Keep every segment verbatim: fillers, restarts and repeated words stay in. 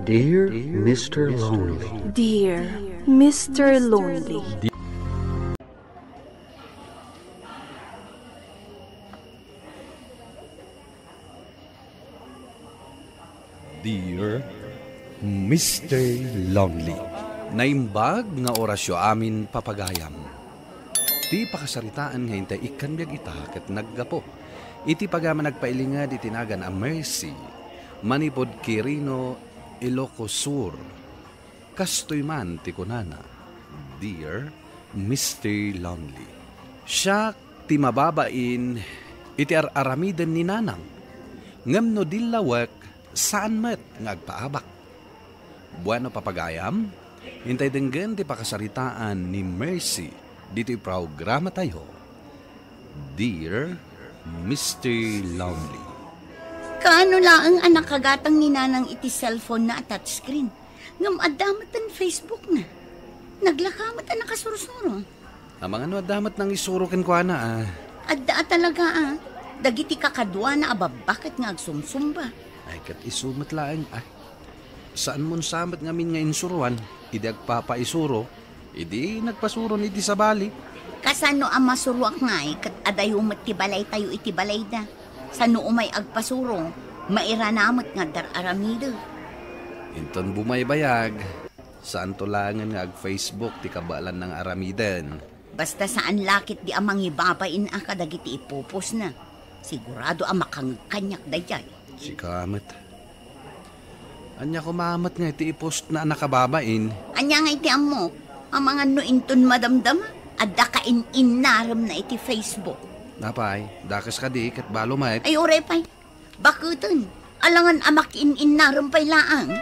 Dear Mister Lonely. Dear Mister Lonely. Dear Mister Lonely. Naimbag nga orasyo amin, papagayam. Ti pakasaritaan nga intay ikkan biag ita ket naggapu iti pagayam a nagpailinged iti nagan a Mercy, manipud Quirino, Ilocos Sur. Kastoy man ti kunana, Dear Mister Lonely. Siak ti mababain iti ar-aramiden ni Nanang, ngem no dillawek, saan met nga agpaabak. Bueno, papagayam, intay denggen ti pakasaritaan ni Mercy ditoy programatayo, Dear Mister Lonely. Kaano laeng a nakagatang ni Nanang iti cellphone na a touchscreen? Ngem adda met ti Facebook na. Naglaka met a nakasursuro. Amangan no adda met nangisuro kenkuana, ah. Adda a talaga, ah. Dagiti kakaduana a babbaket nga agsumsumba. Ay, ket isu met laeng, ah. Saan mon sa met ngamin nga insuroan, idi agpapaisuro, idi nagpasuron iti sabali. Kasano a masuroak ngay, ket adayo met ti balaytayo iti balayda. Sano umay agpasuro, mairana met nga dar-aramidek. Inton bumaybayag, saanto laengen nga ag-Facebook ti kabaelan nga aramiden. Basta saan la ketdi a mangibabain a kadagiti ipupos na. Sigurado a makangeg kaniak daydiay. Sika met. Ania koma met nga iti i-post na a nakababain? Ania nga iti ammok? Amangan no inton madamdama, adda ka in-innarem na iti Facebook. Apay, dakes kadi ket balo met. Ay, uray pay. Baketen, alangan a makiin-innarem pay laeng.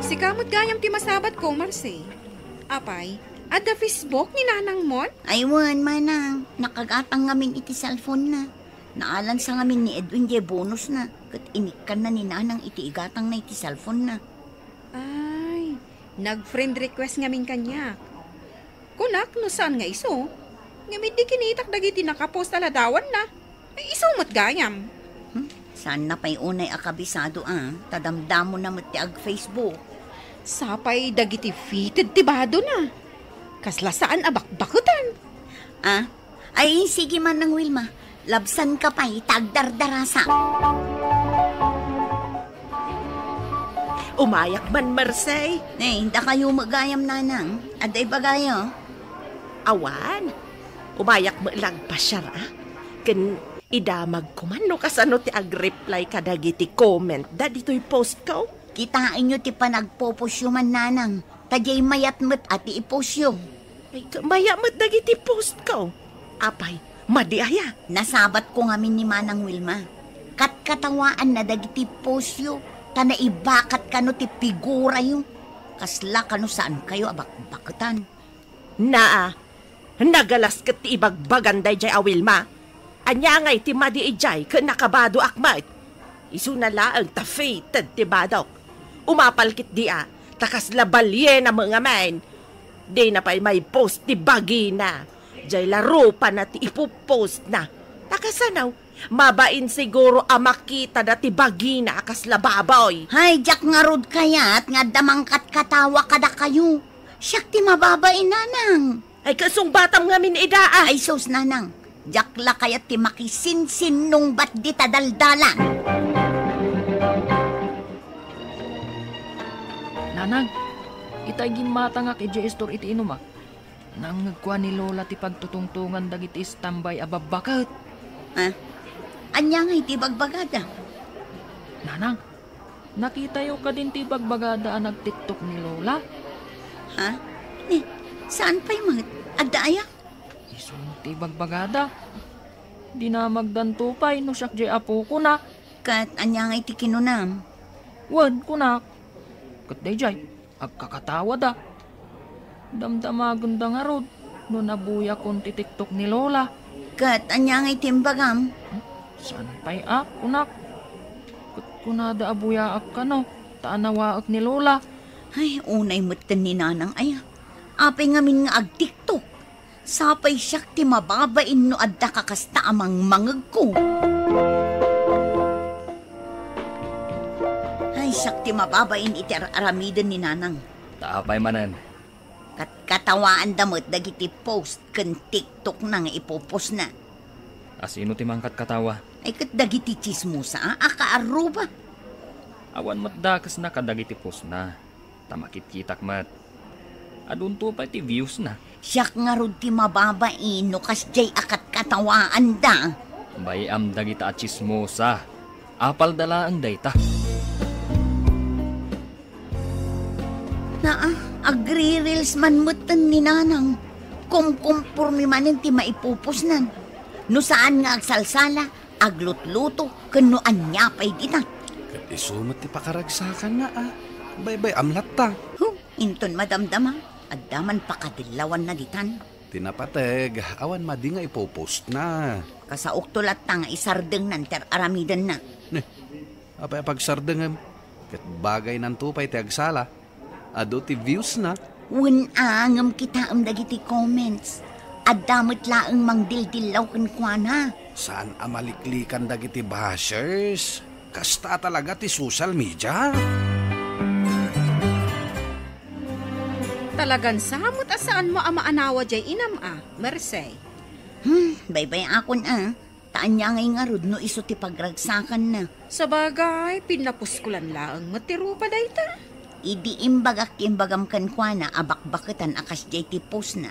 Sika met gayam ti masabatko, Marse. Apay, adda Facebook ni nanangmon? Ay, wen, manang. Nakagatang ngamin iti cellphone na. Naalansa ngamin ni Edwin jay bonus na, ket inikkanna ni nanang iti igatangna iti cellphone na. Ay, nag-friend request ngamin kaniak. Kunak no saan nga isu, ngem idi kinitak dagiti nakapost a ladawanna, ay isu met gayam. Hmm? Saanna pay unay a kabisado a, ta damdamona met ti ag-Facebook. Sapay dagiti fitted ti badona. Kasla saan a bakbaketan. Ah, ay, sige, Manang Wilma. Labsanka pay, ta agdardarasa. Umayak man, Marse. Eh, dakayo met gayam, nanang. Adda ibagayo? Awan. Umayak met la agpasiar, a. Ken idamagko man no kasano ti ag-reply kadagiti comment da ditoy post ko. Kitaenyo ti panagpopusyo man, nanang. Ta diay mayat met a ti ipusyo. Ay, ka-, mayat met dagiti post ko. Apay, madi aya? Nasabatko ngamin ni Manang Wilma. Katkatawaanna dagiti postyo, ta naibakat kano ti figurayo. Kasla kano saankayo a bakbaketan. Naa, nagalas ket ti ibagbagan daydiay a Wilma. Ania ngay ti madi idiay ket nakabadoak met? Isuna laeng ta fitted ti badok. Umapal ketdi a, ta kasla baliena met ngamin. Dina pay maipost ti bagina. Diay la rupana ti ipupostna. Ta kasano, mabain siguro a makitada ti bagina a kasla baboy. Hay, diak ngarud kayat nga adda mangkatkatawa kadakayo. Siak ti mababain, nanang. Ay, kasungbatam ngamin ida, a. Ay, sus, nanang. Diak la kayat ti makisinsinnungbat dita daldalan. Nanang, itay gimmatangak idiay istor iti inumak. Nangngegko a ni Lola ti pagtutungtongan dagiti istambay a babbaket. Ha? Ania ngay ti bagbagada? Nanang, nakitayo kadin ti bagbagada a nag-TikTok ni Lola? Ha? Ni, saan pay met? Adda aya? Isu ti bagbagada. Dinamagdanto pay no siak diay apokona. Ket ania ngay ti kinunam? Wen, kunak. Ket daydiay, agkakatawada. Damdamagenda ngarud no nabuyakon ti TikTok ni Lola. Ket ania ngay ti imbagam? Saan pay a, kunak. Ket kunada a buyaak kano, ta anawaek ni Lola. Ay, unay metten ni nanang aya. Apay ngamin nga ag-TikTok? Sapay siak ti mababain no adda kakasta a mangmangegko. Siak ti mababain iti ar-aramiden ni Nanang. Ta apay manen? Kat-, katawaanda met dagiti post ken TikTok na nga ipupos na. A sino ti mangkatkatawa? Ay, ket dagiti tsismosa a kaarruba. Awan met dakesna kadagiti post na. Ta makitkitak met. Adunto pay ti views na. Siak ngarud ti mababain no kasdiay a katkatawaanda. Bay-am dagita a tsismosa. Apalda laeng dayta. Naa, agri-reels man metten ni Nanang. Kumkumpormi manen ti maipupusnan. No saan nga agsalsala, aglutluto, ken no ania pay dita. Ket isu met ti pakaragsakanna, a. Baybay-am latta. Huh, inton madamdama, adda man pakadillawanna ditan. Ti napateg, awan madi nga ipupostna. Kasaokto latta nga isardengnan ti ar-aramidenna. Ne, apay a pagsardengem? Ket bagaynanto pay ti agsala. Adu ti views na. Wen a, ngem kitaem dagiti comments. Adda met laeng mangdildillaw kenkuana. Saan a maliklikan dagiti bashers. Kasta talaga ti social media. Talagan sa met a saanmo a maanawa jay inam a, Mersey. Hmm, baybay-akon a. Ta ania ngay ngarud no isu ti pagragsakanna? Sabagay, pinnapuskolan laeng met ti rupa dayta. Idi imbagak ti imbagam kenkuana a bakbaketan a kasdiay ti postna,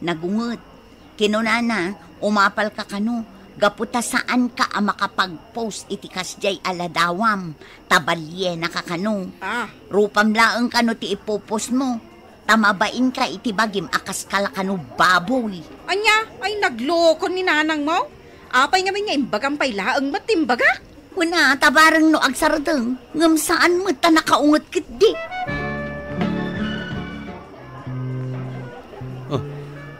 nagunget. Kinunana, umapalka kano, gapu ta saanka a makapag-post iti kasdiay a ladawam, ta balienaka kano. Ah. Rupam laeng kano ti ipupostmo. Ta mabainka iti bagim a kas kalakano baboy. Ania? Ay, nagloko ni nanangmo? Apay ngamin nga imbagam pay laeng met ti imbagak? Kuna, ta bareng no agsardeng, ngem saan met ta nakaunget ketdi. Oh,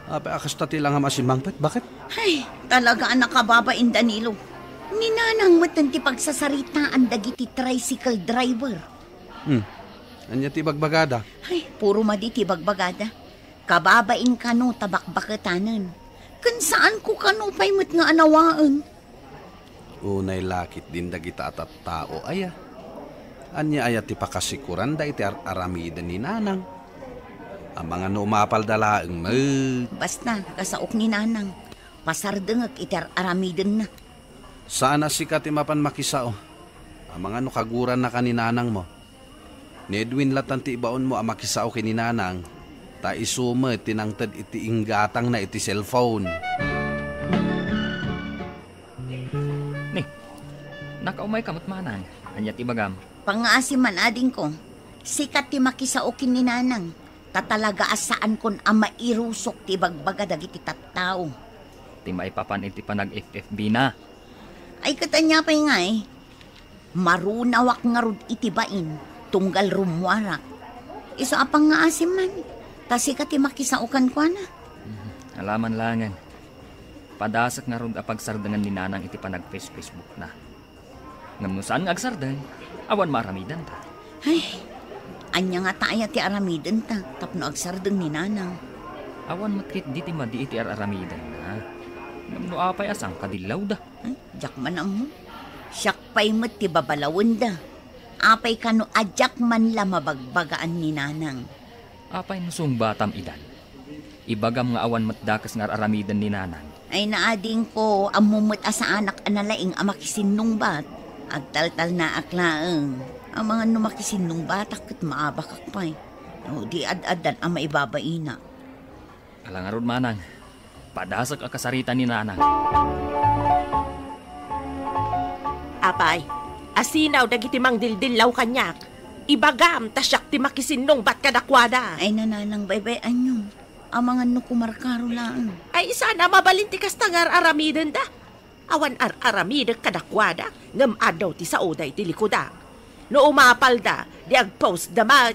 apay a kasta ti langam a simmangpet? Bakit? Ay, talaga a nakababain, Danilo. Ni nanang met ti pagsasaritaan dagiti tricycle driver. Hmm. Ania ti ibagbagada? Ay, puro madi ti ibagbagada. Kababain kano ta bakbaketanen. Ken saanko kano pay met nga anawaen. Unay lakit din dagita a tattao aya. Ania aya ti pakasikuranda iti ar-aramiden ni nanang? Amangan no umapalda laeng met. Basta, kasaok ni nanang. Pasardengek iti ar-aramidenna. Saan a sika ti mapan makisao. Amangan no kagurannaka ni nanangmo. Ni Edwin latan ti ibaonmo a makisao ken ni nanang, ta isu met ti nangted iti inggatangna iti cellphone. Ni, nakaumayka met manang. Ania ti ibagam? Pangngaasim man, adingko. Sika ti makisao ken ni nanang. Ta talaga a saankon a mairusok ti ibagbaga dagiti tattao. Ti maipapan iti panag-F F B na. Ay, ket ania pay ngay? Marunawak ngarud iti bain, tunggal rummuarak. Isu a pangngaasim man, ta sika ti makisao kenkuana. Mhm. Alaman laengen. Padasek ngarud a pagsardengen ni nanang iti panag-Facebook na. Ngem no saan nga agsardeng, awan maaramidenta. Ay, ania ngata aya ti aramidenta tapno agsardeng ni nanang? Awan met ketdi ti madi iti ar-aramidenna. Ngem no apay a sangkadillawda? Ay, diak man ammo. Siak pay met ti babalawenda. Apay kano a diak man la mabagbagaan ni nanang? Apay no sungbatam idan? Ibagam nga awan met dakes nga ar-aramiden ni nanang. Ay, naadingko, ammo met a saanak a nalaing a makisinnungbat. Agtaltalnaak laeng. Amangan no makisinnungbatak ket maabakak pay. No di ad-addan a maibabaina. Ala ngarud manang, padasek a kasarita ni nanang. Apay, asinaw dagiti mangdildillaw kaniak. Ibagam ta siak ti makisinnungbat kadakuada. Ay, nanang, baybay-anyon. Amangan no kumarkaro laeng. Ay, saan a mabalin ti kasta nga ar-aramidenda. Awan ar-aramidek kadakuada, ngem addaw ti saoda iti likuda. No umapalda, di agpostda met.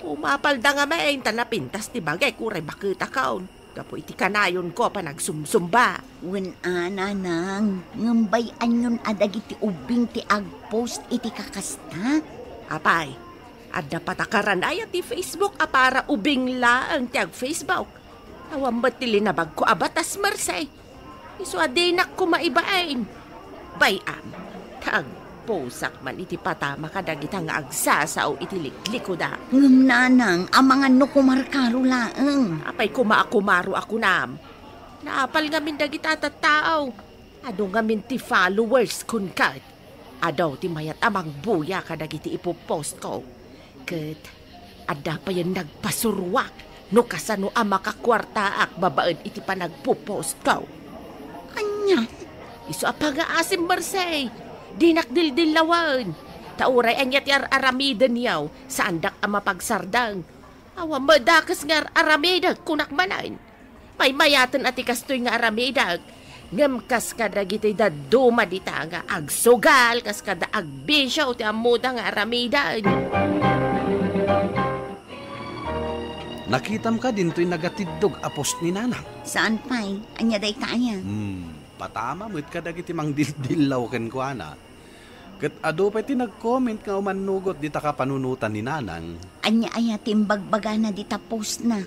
Umapalda ngamin ta napintas ti bagik uray baketakon. Gapu iti kanayonko a panagsumsumba. Wen a, nanang, ngem bay-anyon a dagiti ubbing ti agpost iti kakasta? Apay, adda patakaran aya ti Facebook a para ubbing laeng ti agFacebook? Awan met ti linabagko a batas, Mersey. Isu a dinak koma ibain. Bay-am, ta ag-, Posak man iti patama kadagita nga agsasao iti liklikuda. Ngem nanang, amangan no kumarkaro laeng. Apay koma a kumaro a kunam? Naapal ngamin dagita a tattao. Adu ngamin ti followers kun ket. Adu ti mayat a mangbuya kadagiti ipopostko. Ket adda payen nagpasuruak no kasano a makakuartaak babaen iti panagpopostko. Ania? Isu a pangaasim, Merced. Dinak dildillawen. Ta uray ania ti ar-aramidenyo, saandak a mapagsardeng. Awan met dakes nga ar-aramidek, kunak manen. Maymayaten a ti kastoy nga aramidek. Ngem kas kadagiti dadduma dita nga agsugal, kas kada agbisio ti ammoda nga aramiden. Nakitam kadi ditoy nagatiddog a post ni Nanang? Saan pay? Ania dayta aya? Hmm, patama met kadagiti mangdildillaw kenkuana. Ket adu pay ti nag-comment nga umannugot dita kapanunotan ni Nanang. Ania aya ti imbagbagana dita postna?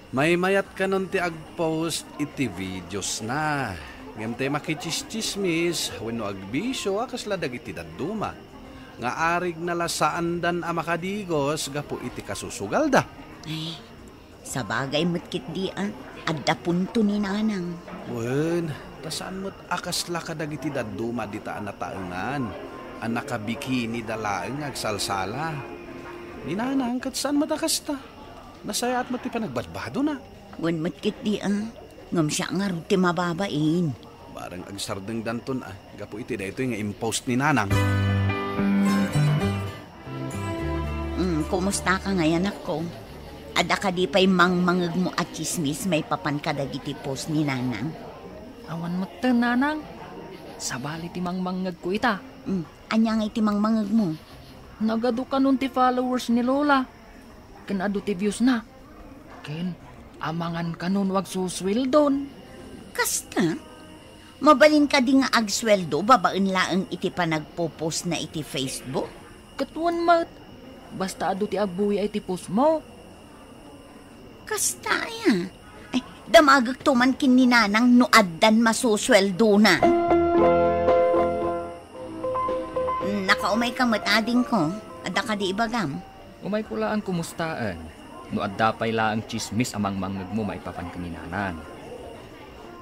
Maymayat kanon ti agpost iti videosna. Ngem ti makichischismis wenno agbisio a kasla dagiti dadduma nga arigna la saandan a makadigos gapu iti kasusugalda. Ay, sabagay met ketdi a, adda punto ni Nanang. Wen, ta saan met a kasla kadagiti dadduma dita a nataengan a nakabikinida laeng nga agsalsala. Ni Nanang ket saan met a kasta. Nasayaat met ti panagbadbadona. Wen met ketdi a, ngem siak ngarud ti mababain. Bareng agsardengdanton a, gapu iti daytoy nga impost ni Nanang. Mm, kumustaka ngay, anakko? Adda kadi pay mangmangegmo a tsismis maipapan kadagiti post ni Nanang? Awan metten, Nanang. Sabali ti mangmangngegko ita. Mm, ania ngay ti mangmangegmo? Nagadu kanon ti followers ni Lola. Ken adu ti viewsna. Ken amangan kanon no agsusueldon. Kasta? Mabalin kadi nga agsueldo babaen laeng iti panagpo-postna iti Facebook? Ket wen met, basta adu ti agbuya iti postmo. Kasta aya? Ay, damagekto man ken ni Nanang no addan masusueldona. Nakaumayka met, adingko. Adda kadi ibagam? Umayko laeng kumustaen no adda pay laeng tsismis a mangmangngegmo maipapan ken ni Nanang.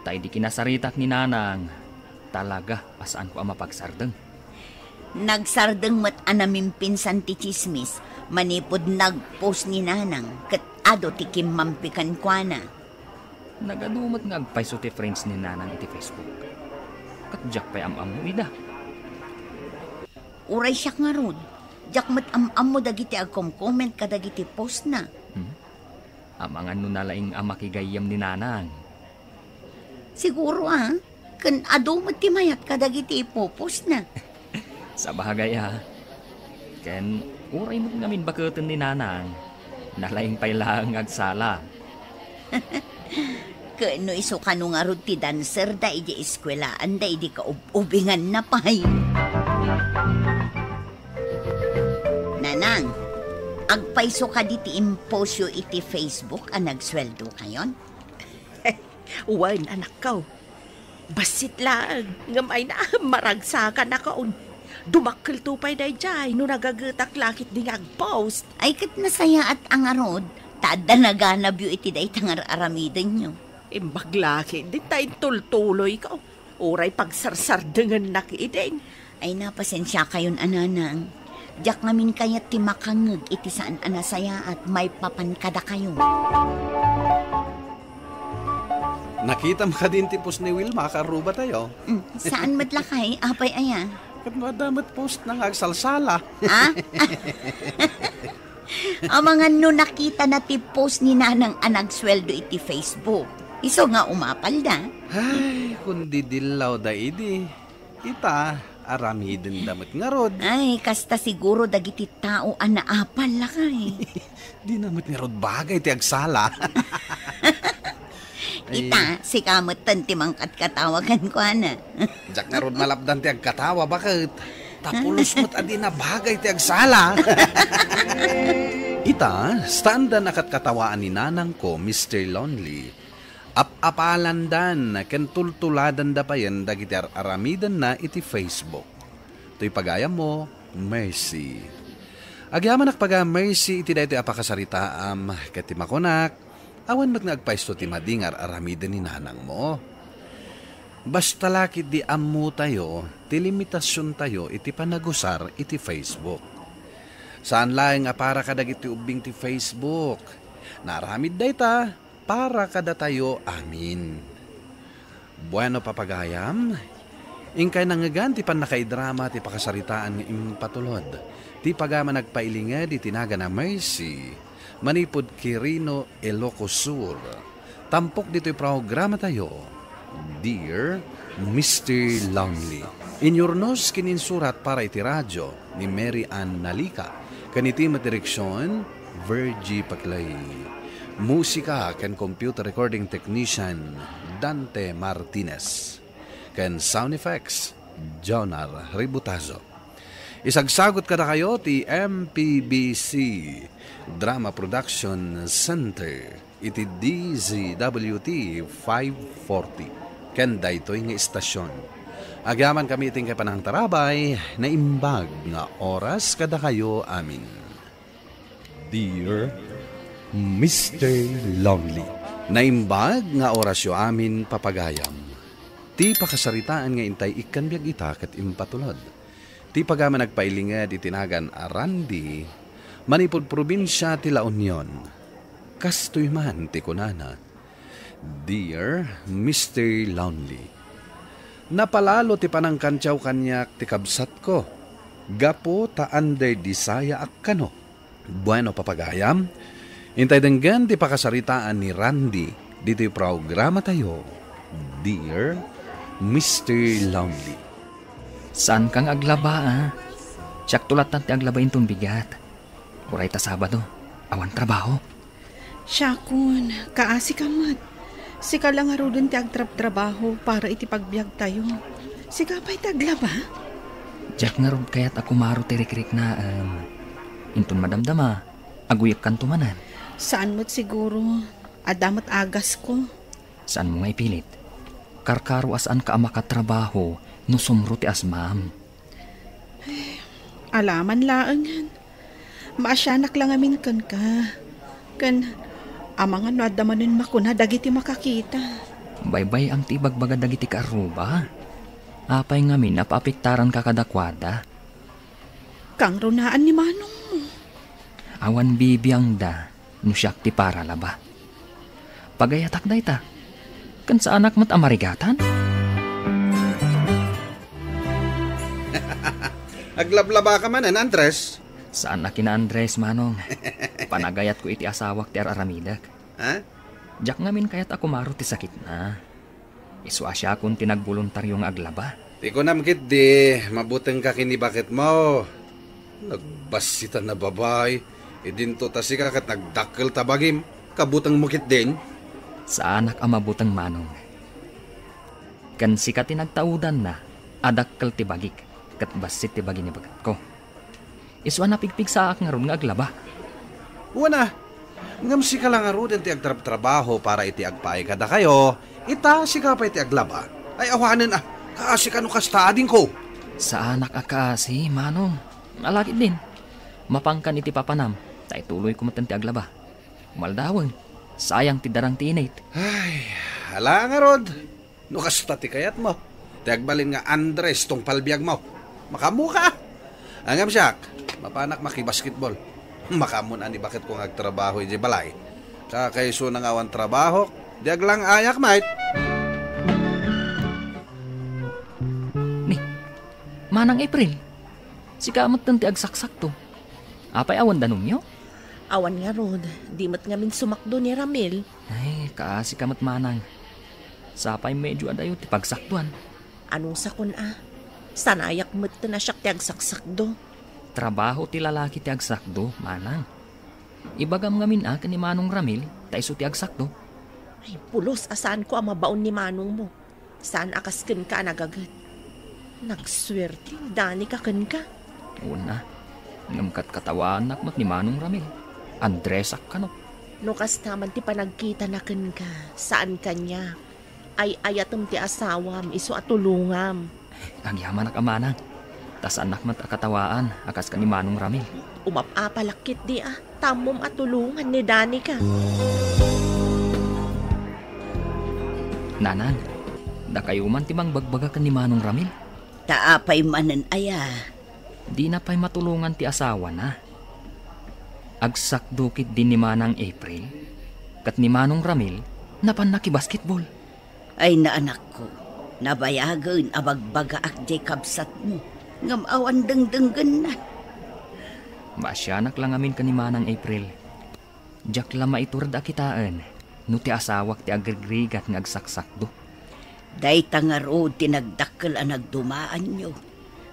Ta idi kinasaritak ni Nanang, talaga a saanko a mapagsardeng. Nagsardeng met a namimpinsan ti tsismis manipud nag-post ni Nanang ket adu ti kimmampi kenkuana. Nagadu met nga agpayso ti friends ni Nanang iti Facebook. Ket diak pay am-ammo ida. Uray siak ngarud, diak met am-ammo dagiti agkomcomment kadagiti postna. Hmm? Amangan no nalaing a makigayyem ni Nanang. Siguro, a. Ken adu met ti mayat kadagiti ipopostna. Sabagay, a. Ken uray met ngamin baketen ni Nanang, nalaing pay laeng nga agsala. Ken no isu kano ngarud ti dancerda idiay eskuelaanda idi kaub-ubinganna pay. Nanang, agpayso kadi ti impostyo iti Facebook a nagsueldokayon? Wen, anakko. Bassit laeng, ngem ay na, maragsakanakon. Dumakkelto pay daydiay no nagagetak la ketdi nga agpost. Ay, ket nasayaat a ngarud, ta adda naganabyo iti dayta nga ar-aramidenyo. Imbag la ketdi ta intultuloyko, uray pagsarsardengennak idin. Ay, napasensiakayon a, Nanang. Diak ngamin kayat ti makangngeg iti saan a nasayaat maipapan kadakayo. Nakitam kadin ti post ni Wilma, karrubatayo? Mm, saan met lakay? Apay aya? Ket no adda met postna nga agsalsala. Ha? Amangan no nakitana ti post ni Nanang a nagsueldo iti Facebook. Isu nga umapalda. Ay, kun didillawda idi. Ita, aramidenda met ngarud. Ay, kasta siguro dagiti tao a naapal, lakay. Dina met ngarud bagay ti agsala. Ay. Ita, sika metten ti mangkatkatawa kenkuana. Diak ngarud malapdan ti agkatawa, baket. Ta pulos met a dina bagay ti agsala. Ita, saanda a katkatawaan ni nanangko, Mister Lonely. Ap-apalandan ken tultuladanda payen dagiti ar-aramidenna iti Facebook. Toy pagayammo, Mercy. Agyamanak pagayam, Mercy, iti daytoy a pakasaritaam, ket ti makunak, awan met nga agpaisto ti madi nga ar-aramiden ni nanangmo. Basta la ketdi ammotayo ti limitasiontayo iti panagusar iti Facebook. Saan laeng a para kadagiti ubbing ti Facebook. Naaramid dayta para kadatayo amin. Bueno, papagayam, inkay nangngegan ti pannakaidrama ti pakasaritaan nga impatulod ti pagayam a nagpailinged iti nagan a Mercy manipud Quirino, Ilocos Sur. Tampok ditoy programatayo, Dear Mister Lonely. Inyurnos ken insurat para iti radyo ni Mary Ann Nalica, ken iti met direksion, Virgie Paclay. Musika ken computer recording technician, Dante Martinez. Ken sound effects, Jonar Ributazo. Isagsagot kadakayo ti M P B C Drama Production Center iti D Z W T five forty ken daytoy nga istasyon. Agyamankami iti inkay panangtarabay, naimbag nga oras kadakayo amin. Dear Mister Lonely. Naimbag nga orasyo amin, papagayam. Ti pakasaritaan nga intay ikkan biag ita ket impatulod. Ti pagayam a nagpailinged iti nagan a Randy, manipud probinsia ti La Union. Kastoy man ti kunana, Dear Mister Lonely, napalalo ti panangkantiaw kaniak ti kabsatko, gapu ta under the saya akkano. Bueno, papagayam, intay denggen ti pakasaritaan ni Randy ditoy programatayo, Dear Mister Lonely. Saanka nga aglaba, a? Siakto latta ti aglaba inton bigat. Uray ta Sabado, awan trabaho. Siakon, kaasika met. Sika la ngaruden ti agtrabtrabaho para iti pagbiagtayo. Sika pay ti aglaba? Diak ngarud kayat a kumaro ti rikriknaem. Inton madamdama, aguyekkanto manen. Saan met siguro. Adda met agasko. Saanmo nga ipilit. Karkaro a saanka a makatrabaho no sumro ti asmam. Alaman laengen. Maasianak la ngamin kenka. Ken, amangan no adda manen makuna dagiti makakita. Baybay-am ti ibagbaga dagiti kaarruba. Apay ngamin a paapektaranka kadakuada? Kangrunaan ni manongmo. Awan bibiangda no siak ti paralaba. Pagayatak dayta. Ken saanak met a marigatan? Aglablabaka manen, Andres? Saan a kina Andres, Manong. Panagayatko iti asawak ti ar-aramidek. Ha? Diak ngamin kayat a kumaro ti sakitna. Isu a siakon ti nagboluntario nga aglaba. Ti kunam ketdi, mabutengka ken ni baketmo. Nagbassitan a babai. Idinto ta sika ket nagdakkel ta bagim. Kabutengmo ketdin. Saanak a mabuteng, Manong. Ken sika ti nagtaudanna a dakkel ti bagik ket bassit ti bagi ni baketko. Isu a napigpigsaak ngarud nga aglaba. Wen a, ngem sika la ngaruden ti agtrabtrabaho para iti agpaay kadakayo, ita sika pay ti aglaba. Ay awanen a, kaasika no kasta adingko. Saanak a kaasi, Manong. Alagidin, mapankan iti papanam, ta ituloyko metten ti aglaba. Umaldawen, sayang ti darang ti init. Ay, ala ngarud. No kasta ti kayatmo, ti agbalin nga Andres tungpal biagmo. Makaammoka. Ngem siak, mapanak makibasketball. Makaammon a ni baketko nga agtrabaho idiay balay. Kakaisuna nga awan trabahok, di aglang-ayak met. Ni, Manang April, sika metten ti agsaksakto. Apay awan danumyo? Awan ngarud, di met ngamin sumakdo ni Ramil. Ay, kaasika met, Manang. Sapay medyo adayo ti pagsakduan. Anong sakon a? Sanayak met ten a siak ti agsaksakdo. Trabaho ti lalaki ti agsakdo, Manang. Ibagam ngamin a ken ni Manong Ramil, ta isu ti agsakdo. Ay, pulos a saanko a mabaon ni manongmo. Saan a kas kenka a nagaget. Nagsuerte, danika kenka. Una, ngem katkatawaannak met ni Manong Ramil. Andresak kano. No kasta man ti panagkitana kenka, saan kaniak. Ay-ayatem ti asawam, isu a tulongam. Agyamanak a manang. Ta saannak met a katawaan a kas ken ni Manong Ramil. Umap-apalak ketdi a, ta ammom a tulongan ni Danica. Nanang, dakayo man ti mangbagbaga ken ni Manong Ramil? Ta apay manen aya? Dina pay matulongan ti asawana. Agsakdo ketdi ni Manang April, ket ni Manong Ramil, napan nakibasketball. Ay, naanakko, nabayagen a bagbagaak diay kabsatmo, ngem awan dengdenggenna. Maasianak la ngamin ken ni Manang April. Diak la maiturod a kitaen no ti asawak ti agrigrigat nga agsaksakdo. Dayta ngarud ti nagdakkel a nagdumaanyo.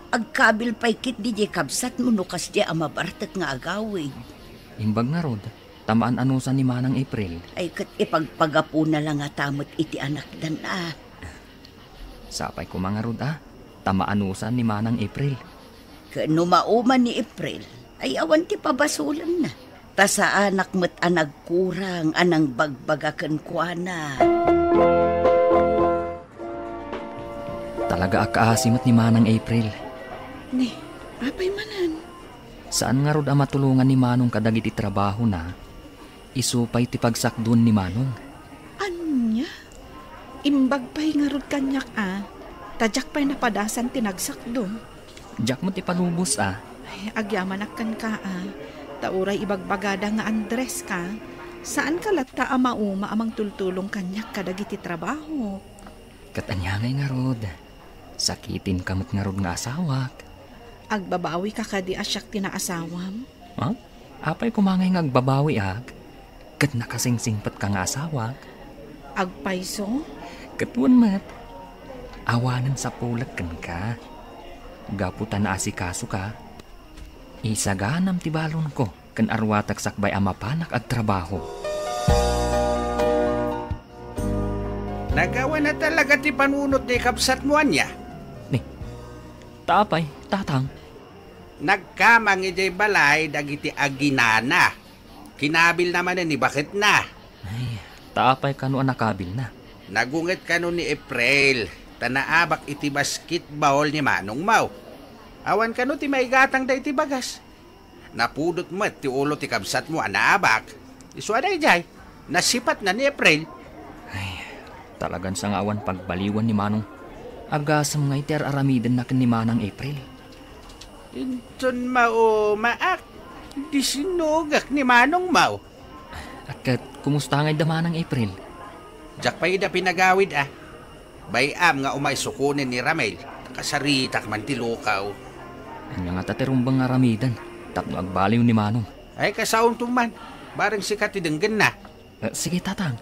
Agkabil pay ketdi diay kabsatmo no kasdiay a mabartek nga agawid. Imbag ngarud, ta maan-anusan ni Manang April. Ay, ket ipagpagapuna la ngata met iti anakdan a. Sapay koma ngarud a, ta maan-anusan ni Manang April. Ket no mauma ni April, ay awan ti pabasolenna. Ta saanak met a nagkurang a nangbagbaga kenkuana. Talaga a kaasi met ni Manang April. Ni, apay manen? Saan ngarud a matulongan ni Manong kadagiti trabahona, isu pay ti pagsakduen ni Manong. Ania? Imbag pay ngarud kaniak a, ta diak pay napadasan ti nagsakdo. Diak met ipalubos a. Ay, agyamanak kenka a, ta uray ibagbagada nga Andres ka, saanka latta a mauma a mangtultulong kaniak kadagiti trabahok. Ket ania ngay ngarud? Sakitinka met ngarud nga asawak. Agbabawika kadi a siak ti naasawam? Ha? Apay koma ngay nga agbabawiak? Ket nakasingsingpetka nga asawak? Agpayso? Ket wen met. Awanen sapulek kenka. Gapu ta naasikasoka, isaganam ti balonko ken aruatak sakbay a mapanak agtrabaho. Nagawana talaga ti panunot ni kabsatmo ania? Ni, ta apay, tatang? Nagkamang idiay balay dagiti aginana. Kinabilna manen ni baketna. Ay, ta apay kano a nakabilna? Nagunget kano ni April, ta naabak iti basketball ni manongmo. Awan kano ti maigatangda iti bagas. Napudot met ti ulo ti kabsatmo a naabak. Isu a daydiay, nasipatna ni April. Ay, talagan sa nga awan pagbaliwan ni Manong. Agasem nga iti ar-aramidenna ken ni Manang April. Inton maumaak, di sinugak ni manongmo. Ket kumusta ngay da Manang April? Diak pay ida pinagawid a. Bay-am nga umay sukonen ni Ramil, ta kasaritak man ti lukaw. Ania ngata ti rumbeng nga aramiden tapno agbaliw ni Manong? Ay, kasaonto man. Bareng sika ti denggenna. Eh, sige, Tatang.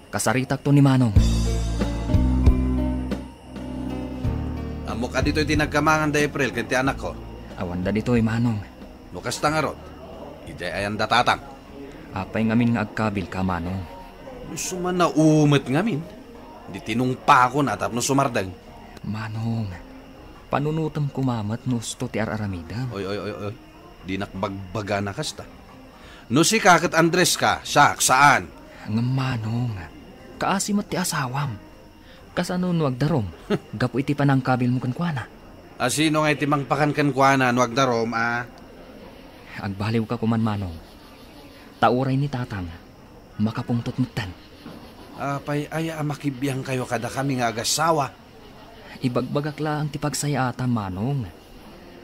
Kasaritakto ni Manong. Ammok a ditoy ti nagkamangan da April ken ti anakko. Awanda ditoy, Manong. No kasta ngarud, idiay ayanda, Tatang. Apay ngamin nga agkabilka, Manong? No sumannao met ngamin, di tinungpakon a tapno sumardeng. Manong, panunotem koma met no usto ti ar-aramidem. Oy, oy, oy, oy. Dinak bagbagana kasta. No sika ket Andres ka, siak, saan. Ngem Manong, kaasi met ti asawam. Kasano no agdarum, gapu iti panangkabilmo kenkuana? A sino nga iti mangpakan kenkuana no agdarum a? Agbaliwka koman, Manong. Ta uray ni Tatang, makapungtot metten. Apay aya a makibiangkayo kadakami nga agassawa? Ibagbagak laeng ti pagsayaatam, Manong.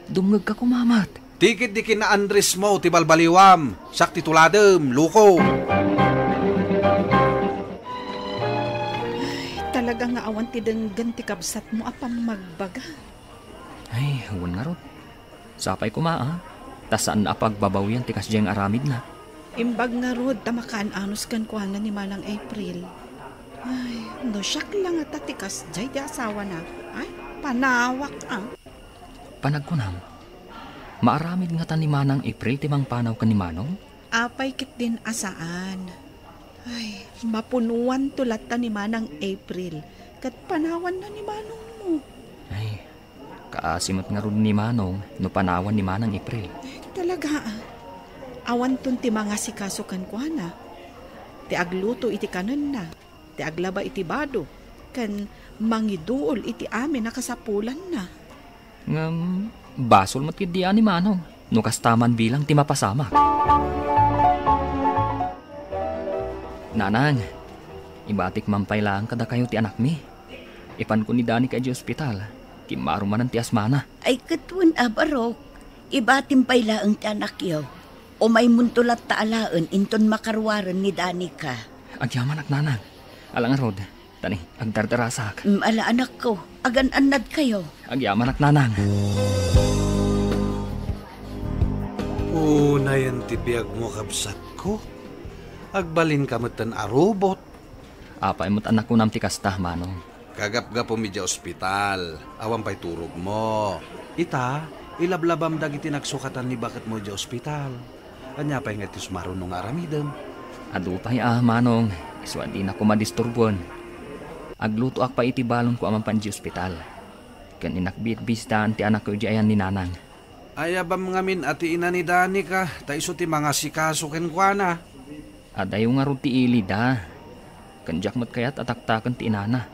Dumngegka koma met. Ti ketdi ken Andresmo ti balbaliwam, siak ti tuladem, loko. Ay, talaga nga awan ti denggen ti kabsatmo a pammagbaga. Ay, wen ngarud. Sapay koma, a, ta saanna a pagbabawian ti kasdiay nga aramidna. Imbag ngarud ta makaan-anos kenkuana ni Manang April. Ay, no siak la ngata ti kasdiay ti asawana. Ay, panawak, a. Panagkunam, maaramid ngata ni Manang April ti mangpanaw ken ni Manong? Apay ketdin a saan? Ay, mapunoanto latta ni Manang April, ket panawanna ni Manongmo. Ay, kaasi met ngarud ni Manong no panawan ni Manang April. Talaga, a. Awanton ti mangasikaso kenkuana, ti agluto iti kanenna, ti aglaba iti bado, ken mangiduol iti amin a kasapulanna. Ngem, basol met ketdi a ni Manong, no kasta man bilang ti mapasamak. Nanang, ibatik man pay laeng kadakayo ti anakmi. Ipanko ni Danica idiay ospital. Kimmaro manen ti asmana. Ay, ket wen a, Barok, ibatim pay laeng ti anakyo. Umaymonto latta alaen inton makaruaren ni Danica. Agyamanak, Nanang. Ala ngarud, tani, agdardarasak. Mm, ala, anakko, agan-annadkayo. Agyamanak, Nanang. Unayen ti biagmo, kabsatko. Agbalinka metten a robot. Apay met a nakunam ti kasta, Manong? Kagapgapum idiay ospital, awan pay turogmo. Ita, ilablabam dagiti nagsukatan ni baketmo idiay ospital. Ania pay nga ti sumaruno nga aramidem? Adu pay a, Manong, isu a dinak koma disturbuen. Aglutoak pay iti balonko a mapan idiay ospital. Ken innak bitbisitaen ti anakko idiay ayan ni Nanang. Ayabam ngamin a ti ina ni Danica, ta isu ti mangasikaso kenkuana. Adayo ngarud ti ilida. Ken diak met kayat a taktaken ti inana.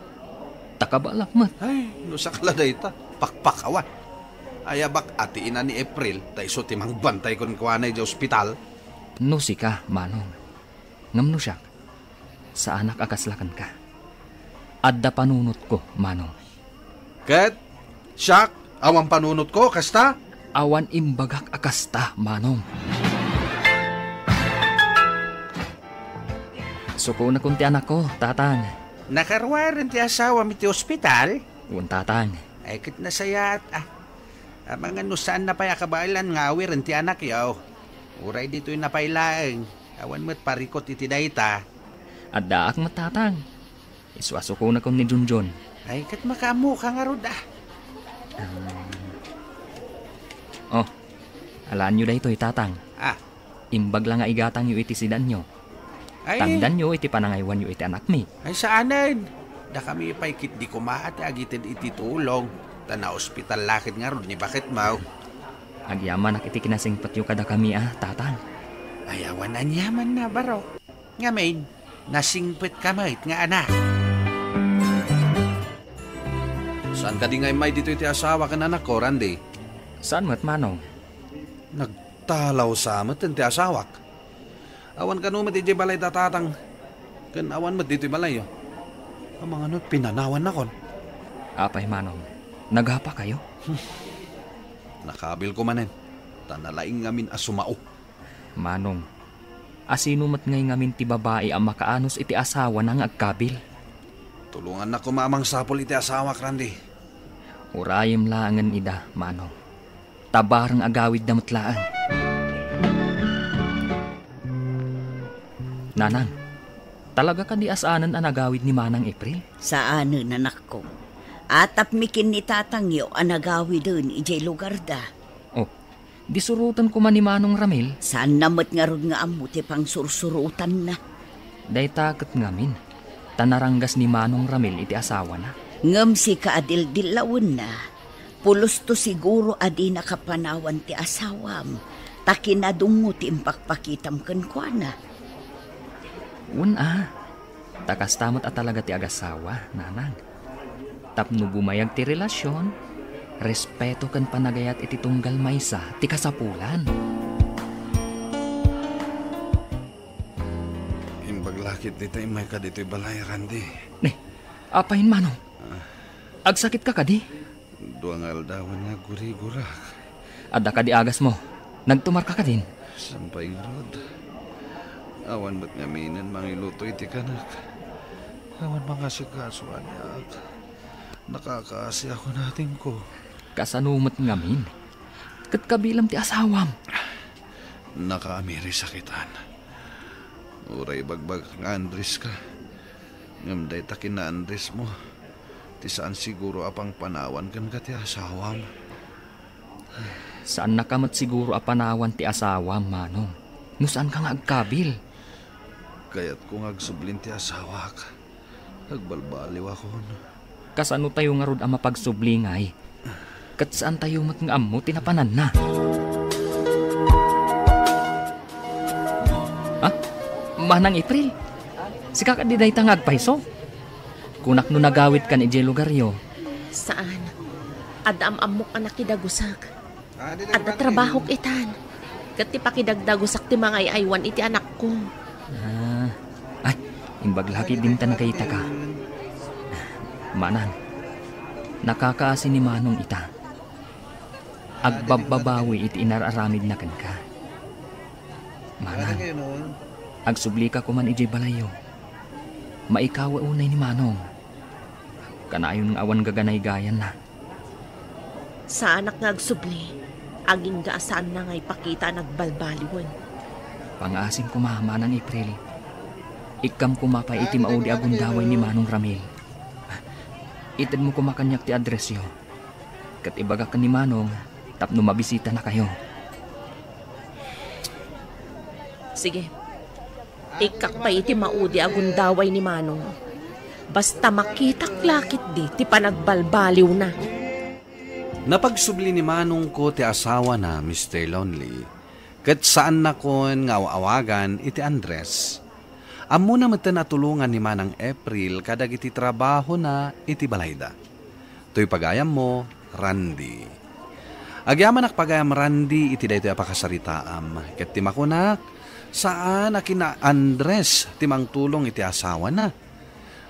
Ta kabaelak met. Ay, no sakala dayta, pakpakawan. Ayabak a ti ina ni April, ta isu ti mangbantay kenkuana idiay ospital. No sika, Manong. Ngem no siak, saanak a kasla kenka. Adda panunotko, Manong. Ket siak, awan panunotko, kasta? Awan imbagak a kasta, Manong. Sukonakon ti anakko, Tatang. Nakaruaren ti asawam iti ospital? Wen, Tatang. Ay, ket nasayaat, a. Amangan no saanna pay a kabaelan nga awiren ti anakyo. Uray ditoyna pay laeng, awan met parikut iti dayta. Addaak met, Tatang. Isu a sukonakon ni Junjun. Ay, ket makaammoka ngarud, a. Um. Oh, alaenyo daytoy, Tatang. A. Imbag la nga igatangyo iti sidanyo. Ay. Tandanyo iti panangaywanyo iti anakmi. Ay, saanen. Dakami pay ketdi koma ti agited iti tulong, ta naospital la ket ngarud ni baketmo. Agyamanak iti kinasingpetyo kadakami a, Tatang. Ay, awan aniamanna, Barok. Ngamin, nasingpetka met nga anak. Saan kadi nga immay ditoy ti asawa ken anakko, Randy? Saan met, Manong. Nagtalaw sa met ti asawak. Awan kano met idiay balay da Tatang, ken awan met ditoy balayyo. Amangan no pinanawannakon. Apay, Manong, nagapakayo? Nakabilko manen, ta nalaing ngamin a sumao. Manong, asino met ngay ngamin ti babai a makaanus iti asawana nga agkabil? Tulongannak koma a mangsapul iti asawak, Randy. Urayem laengen ida, Manong. Ta bareng agawidda met laeng. Nanang, talaga kadi a saanen a nagawid ni Manang April? Saanen, anakko. Atapmi ken ni tatangyo a nagawiden idiay lugarda. Oh, di suroten koma ni Manong Ramil? Saanna met ngarud nga ammo ti pangsursurotanna. Dayta ket ngamin, ta naranggas ni Manong Ramil iti asawana. Ngem sika a dildillawenna, pulosto siguro a dinaka panawan ti asawam, ta kinadungngo ti impakpakitam kenkuana. Wen a, ta kasta met a talaga ti agasawa, Nanang. Tapno bumayag ti relasion, respeto ken panagayat iti tunggal maysa ti kasapulan. Imbag la ketdi ta immayka ditoy balay, Randy. Ne, apay, Manong? Ah. Agsakitka kadi? Dua nga aldawen nga aggurigurak. Adda kadi agasmo? Nagtumarka kadin? Saan pay ngarud. Awan met ngaminen mangiluto iti kanak. Awan mangasikaso kaniak. Nakakaasi a kunatenko. Kasano met ngamin? Ket kabilam ti asawam. Nakaamiri sakitan. Uray ibagbagak nga Andres ka. Ngem dayta ken ni Andres mo, ti saan siguro a pangpanawan kenka ti asawam. Saannaka met siguro a panawan ti asawam, Manong, no saanka nga agkabil. Kayatko nga agsublin ti asawak. Agbalbaliwakon. Kasano tayo ngarud a mapagsubli ngay? Ket saan tayo met nga ammo ti napananna. Ha? Manang April? Sika kadi dayta nga agpayso? Kunak no nagawidkan idiay lugaryo. Saan. Adda am-ammok a nakidagusak. Adda trabahok itan. Ket ti pakidagdagusak ti mangay-aywan iti anakko. Ah, ay, imbag la ketdin ta nakitaka. Manang, nakakaasi ni Manong ita. Agbabbabawi iti inar-aramidna kenka. Manang, agsublika koman idiay balayyo. Maikaw unay ni Manong. Kanayon nga awan gaganaygayanna. Saanak nga agsubli, agingga a saanna nga ipakita a nagbalbaliwen. Pangaasim koma, Manang April. Ikkam koma pay iti maudi a gundaway ni Manong Ramil. Itedmo koma kaniak ti addressyo. Ket ibagak ken ni Manong tapno mabisitanakayo. Sige. Ikkak pay iti maudi a gundaway ni Manong. Basta makitak la ketdi ti panagbalbaliwna. Napagsubli ni Manongko ti asawana, Mister Lonely, ket saannakon nga aw-awagan iti Andres. Ammona metten a tulongan ni Manang April kadagiti trabahona iti balayda. Toy pagayammo, Randy. Agyamanak pagayam, Randy, iti daytoy a pakasaritaam. Ket ti makunak, saan a kina Andres ti mangtulong iti asawana.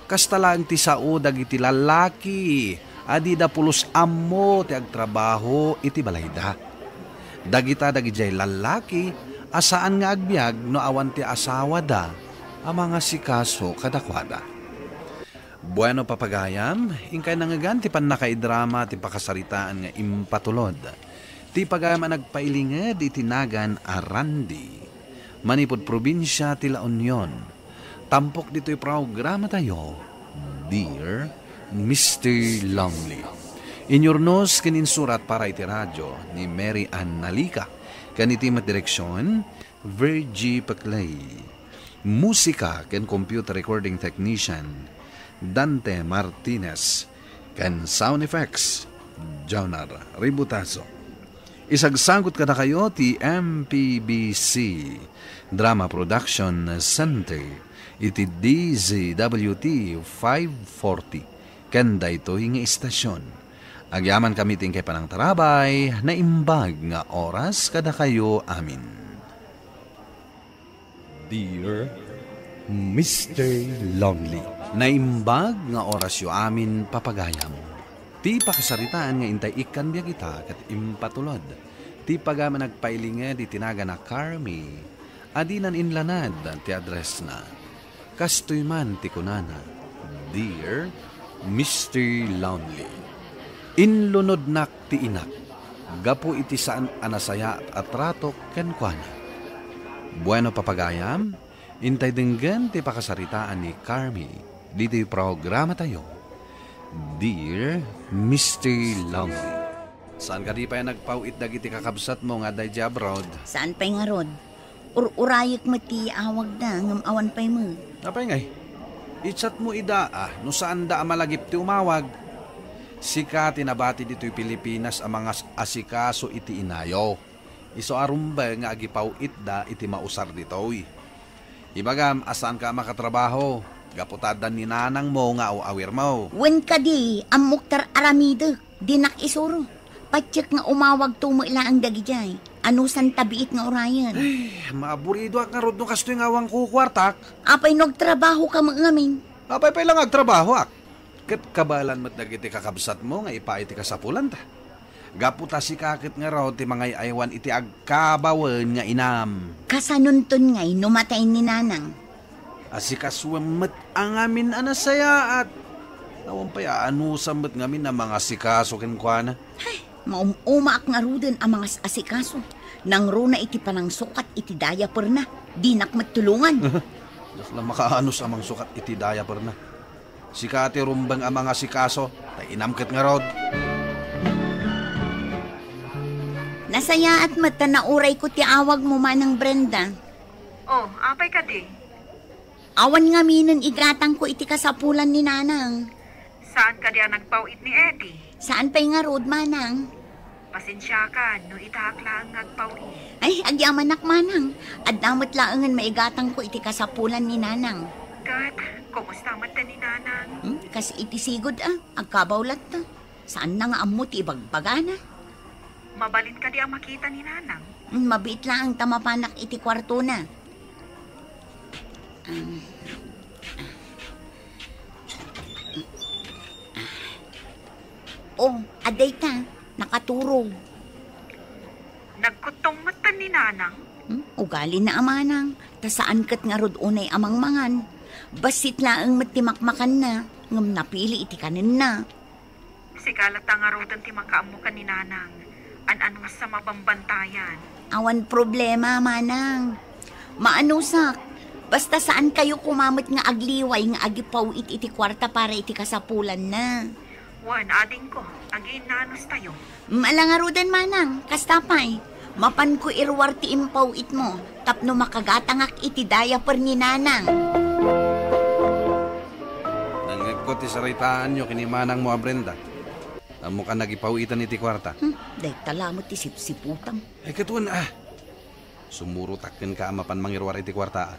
Kasta laeng ti sao dagiti lallaki a dida pulos ammo ti agtrabaho iti balayda. Dagita dagidiay lallaki a saan nga agbiag no awan ti asawada a mangasikaso kadakuada. Bueno, papagayam, inkay nangngegan ti pannakaidrama ti pakasaritaan nga impatulod ti pagayam a nagpailinged iti nagan a Randy, manipud probinsia ti La Union. Tampok ditoy programatayo, Dear Mister Lonely. Inyurnos ken insurat para iti radio ni Mary Ann Nalica, ken iti met direksion, Virgie Peclay. Musika ken computer recording technician, Dante Martinez, ken sound effects, Jonar Ributazo. Isagsagut kadakayo ti M P B C Drama Production Center iti D Z W T five forty, ken daytoy nga istasyon. Agyamankami ti inkay panangtarabay, naimbag nga oras kadakayo amin. Dear Mister Lonely. Naimbag nga orasyo amin, papagayam. Ti pakasaritaan nga intay ikkan biag ita ket impatulod ti pagayam a nagpailinged iti nagan a Carmi a dinan inlanad ti addressna. Kastoy man ti kunana, Dear Mister Lonely. Inlunodnak ti inak gapu iti saan a nasayaat a tratok kenkuana. Bueno, papagayam, intay denggen ti pakasaritaan ni Carmi ditoy programatayo, Dear Mister Lonely. Saan kadi pay a nagpaw-it dagiti kakabsatmo nga adda idiay abroad? Saan pay ngarud. Ur-urayek met ti awagda, ngem awan pay met. Apay ngay? I-chat mo ida, a, no saanda a malagip ti umawag. Sika ti nabati ditoy Pilipinas a mangas-asikaso iti inayo. Isu a rumbeng nga agipaw-itda iti mausar ditoy. Ibagam a saanka a makatrabaho, gapu ta addan ni nanangmo nga aw-awirmo. Wen kadi, ammok ti ar-aramidek. Dinak isuro. Patiek nga umawagto met laeng dagidiay. Anusan ta biit nga urayen. Ay, maaburidoak ngarud no kastoy nga awan kukuartak. Apay no agtrabahoka met ngamin? Apay pay la nga agtrabahoak. Ket kabaelan met dagiti kakabsatmo nga ipaay ti kasapulanta. Gapu ta sika ket ngarud ti mangay-aywan iti agkabawen nga inam. Kasanonton ngay no matay ni nanang? Asikasuem met a ngamin a nasayaat. Awan pay a anusam met ngamin a mangasikaso kenkuana. Hay, maum-umaak ngaruden a mangas-asikaso. Nangruna iti panangsukat iti diaperna. Dinak met tulongan. Diak la makaanus a mangsukat iti diaperna. Sika ti rumbeng a mangasikaso, ta inam ket ngarud. Nasayaat met ta naurayko ti awagmo, Manang Brenda. Oh, apay kadi? Awan ngaminen igatangko iti kasapulan ni Nanang. Saan kadi a nagpaw-it ni Eddie? Saan pay ngarud, Manang? Pasensiakan no itaak laeng nga agpaw-it. Ay, agyamanak, Manang. Adda met laengen maigatangko iti kasapulan ni Nanang. Ket, kumusta met ni Nanang? Hmm, kas iti sigud, a, agkabaw latta. Saanna nga ammo ti ibagbagana? Mabalin kadi a makita ni Nanang? Mm, mabiit laeng ta mapanak iti kuartona. Um, oh, adda ita, nakaturog. Nagkuttong met ni Nanang? Hmm? Ugalina a manang, ta saan ket ngarud unay a mangmangan. Bassit laeng met ti makmakanna, ngem napili iti kanenna. Sika latta ngaruden ti makaammo ken ni Nanang. An-ano sa mabambantayan? Awan problema, manang. Maanusak, basta saan kayo koma met nga agliway nga agipaw-it iti kuarta para iti kasapulanna. Wen, adingko, agiinnanos tayo. Ala ngaruden, manang, kasta pay. Mapanko iruar ti impaw-itmo tapno makagatangak iti diaper ni Nanang. Nangngegko ti saritaanyo ken ni manangmo a Brenda. Ammokan agipaw-itan iti kuarta. Hmm, dayta lamet ti sipsiputam. Ay, ket wen, ah. Sumurotak kenka a mapan mangiruar iti kuarta, ah.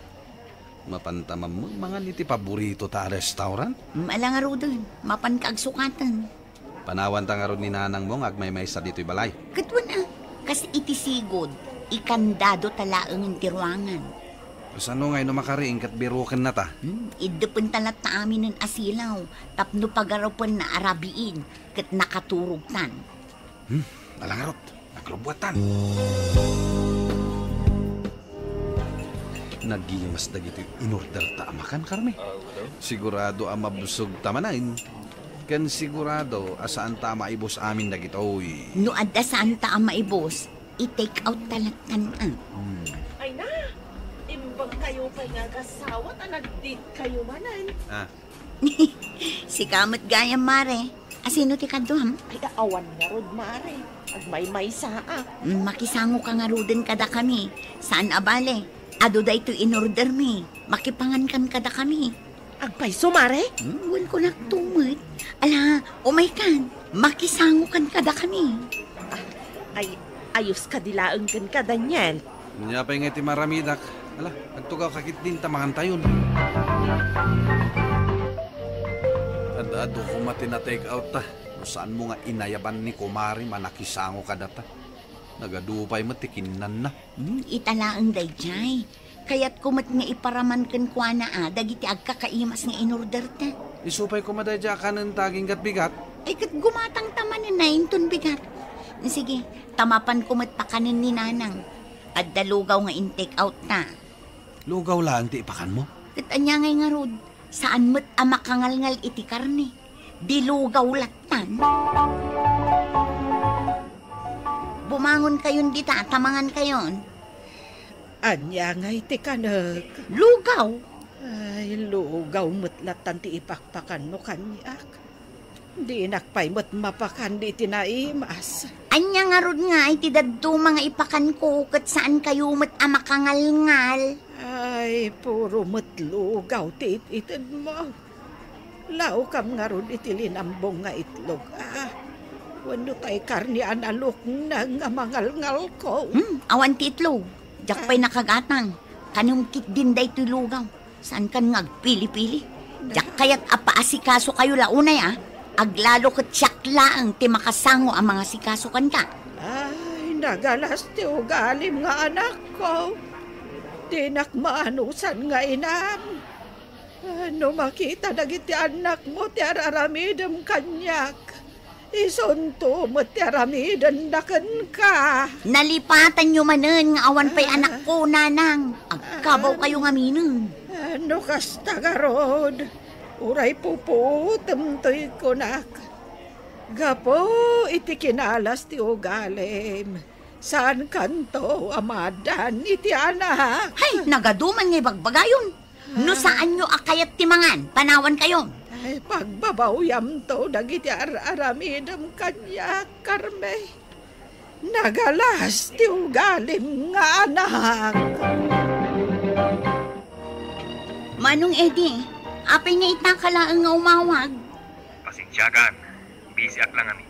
Mapanta mammangan iti paboritota a restaurant? Mm, ala ngaruden, mapanka agsukaten. Panawanta ngarud ni nanangmo nga agmaymaysa ditoy balay. Ket wen, ah, kas iti sigud, ikandadota laengen ti ruangan. Kasano ngay no makariing ket birukennata? Hmm, iddepenta latta aminen a silaw, tapno pagarupenna a rabiin, ket nakaturogtan. Hmm, ala ngarud, nagrubbuatan. Nagimas dagitoy inorderta a makan, Carmi. Sigurado a mabsogta manen. Ken sigurado a saanta a maibus amin dagitoy. No adda saanta a maibus, i-take out ta lattan, ah. Hmm. Ay na, imbag kayo pay nga agasawa ta nagdate kayo manen. Ah, Sika met gayam, mare. Asino ti kaduam? Ay, awan ngarud, mare. Agmaymaysaak. Mm, makisangoka ngaruden kadakami. Saan a bale, adu daytoy inordermi. Makipangankan kadakami. Agpayso, mare? Mm, wen, kunak to met. Ala, umaykan. Makisangokan kadakami. Ah, ay, ayos kadi laeng kenka, Daniel. Ania pay ngay ti maramidak? Ala, agtugawka ketdin ta mangantayon. Ad-adu koma ti na-take out ta. No saanmo nga inayaban ni kumare a nakisango kadata. Nagadu pay met ti kinnanna. Hmm, ita laeng daydiay. Kayatko met nga iparaman kenkuana a dagiti agkakaimas nga inorderta. Isu pay koma daydiay a kanenta agingga't bigat? Ay, ket gumatangta manen a inton bigat. Sige, ta mapanko met pakanen ni nanang. Adda lugaw nga in-take out ta. Lugaw laeng ti ipakanmo? Ket ania ngay ngarud, saan met a makangalngal iti karne. Di lugaw lattan. Bumangon kayon dita, ta mangan kayon. Ania ngay ti kanek? Lugaw. Ay, lugaw met lattan ti ipakpakanmo kaniak. Dinak pay met mapakan iti naimas. Ania ngarud nga iti dadduma nga ipakanko ket saan kayo met a makangalngal? Ay, puro met lugaw ti it-itedmo. Laukam ngarud iti linambong nga itlog, ah. Wenno tay karne a nalukneng a mangalngalko. Hmm, awan ti itlog. Diak pay nakagatang. Kanem ketdin daytoy lugaw. Saankan nga agpili-pili? Diak kayat a paasikasokayo la unay, a. Aglalo ket siak laeng ti makasango a mangasikaso kenka. Ay, nagalas ti ugalim nga anakko. Dinak maanusan nga inam. No makita dagiti annakmo ti ar-aramidem kaniak, isunto met ti aramidenda kenka. Nalipatanyo manen nga awan pay anakko, nanang. Agkabaw kayo ngaminen. No kasta ngarud, uray puputem toy kunak. Gapu iti kinalas ti ugalim, saankanto a maaddaan iti anak. Hay, nagaduman nga ibagbagayon. No saanyo a kayat ti mangan, panawan kayon. Ay, pagbabawyamto dagiti ar-aramidem kaniak, Carme. Nagalas ti ugalim nga anak. Manong Eddie, apay nga ita ka laeng nga umawag? Pasensiakan, busy ak la ngamin.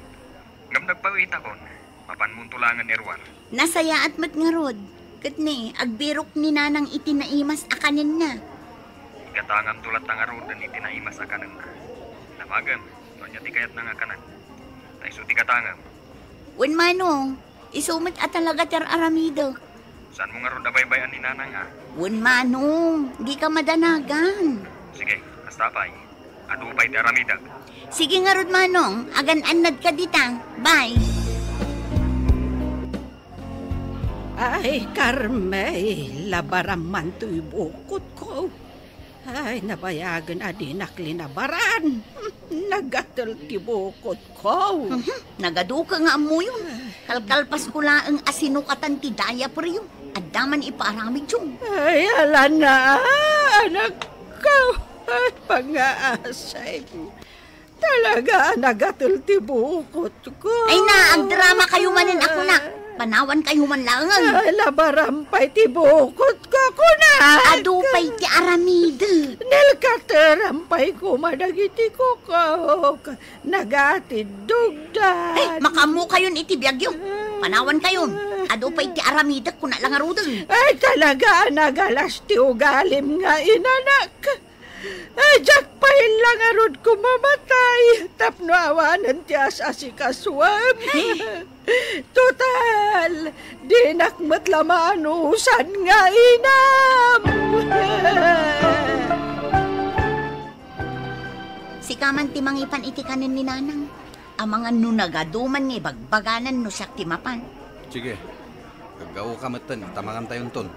Ngem nagpawitakon, mapanmonto laengen iruar. Nasayaat met ngarud, ket ne, agbirok ni nanang iti naimas a kanenna. Igatangamto latta ngaruden iti naimas a kanenna. Damagem, no ania ti kayatna nga kanen. Ay, isu ti gatangem. Wen, Manong, isu met a talaga ti ar-aramidek. Saanmo ngarud a baybay-an ni Nanang, a? Wen, Manong, dika madanagan. Sige, kasta pay. Adu pay ti aramidek. Sige ngarud, Manong, agan-annadka dita. Bye. Ay, Carmel, labaram man toy bukotko. Ay, nabayagen a dinak linabaran. Nagatel ti bukotko. Mhm. Nagaduka nga ammoyon. Kalkalpasko laeng a sinukatan ti diaperyo. Adda man ipaaramidyo. Ay, alana, anakko. Ay, pangaasay. Talaga a nagatel ti bukotko. Ay na, agdrama kayo manen a kunak. Panawan kayo man laengen. Ay, labaram pay ti bukotko, kunak. Adu pay ti aramidek. Nalkateram pay koma dagiti kukok. Nagatiddogda. Ay, makaammo kayon iti biagyo. Panawan kayon. Adu pay ti aramidek, kuna la ngaruden. Ay, talaga a nagalas ti ugalim nga inanak. Ay, diak pay la ngarud ko mamatay tapno awanen ti as-asikasuem. Ay. Total, dinak met la maanusan nga inam. Sika man ti mangipan iti kanen ni Nanang. Amangan no nagadu man nga ibagbaganan no siak ti mapan. Sige. Aggaoka metten, ta mangantayonton.